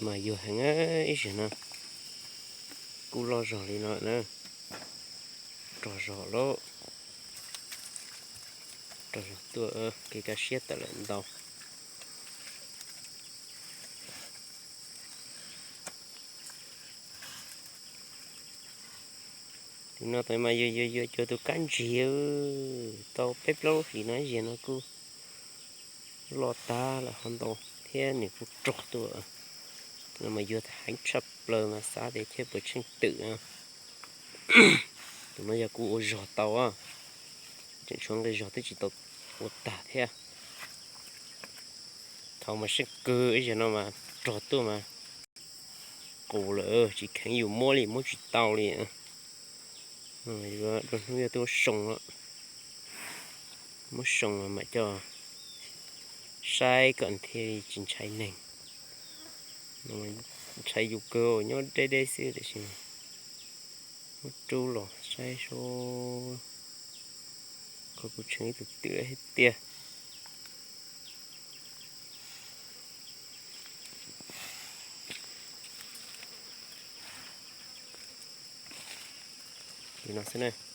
Mas yuag heev ib zaug no, kuj loj zog li no na. Rog zog lawm, rog zog tuaj, kev kaj siab tawm lawm ntau. Tus no tas mas yuag yuag yuag cuag tus kab ntsig, tau peb plaub lub hlis no, ziag no kuj loj tag lawm ho ntau thiab nws kuj rog tuaj. Tus no mas yuag heev tshaj plaws mas xav tias thiaj puas tsheej twm. Tus no yog kuv ua zog tau, tseem tshuav nqi zog twb tsis tau ua tag thiab. Thaum mas seej kawg ib zaug no mas rog tuaj mas qus lawm, tsis kheev yus muab li, muab tsis tau li. Yuav dua hnub yuav tuaj soo, muab soo mam coj saib kom thiaj li tsis ntshai neeg. Ntshai yus kawg, nyob deb deb xwb tiam sis muab rub los saib seb, qhov kuv tsheej ib tug twm thiab tiag. Li no xwb na.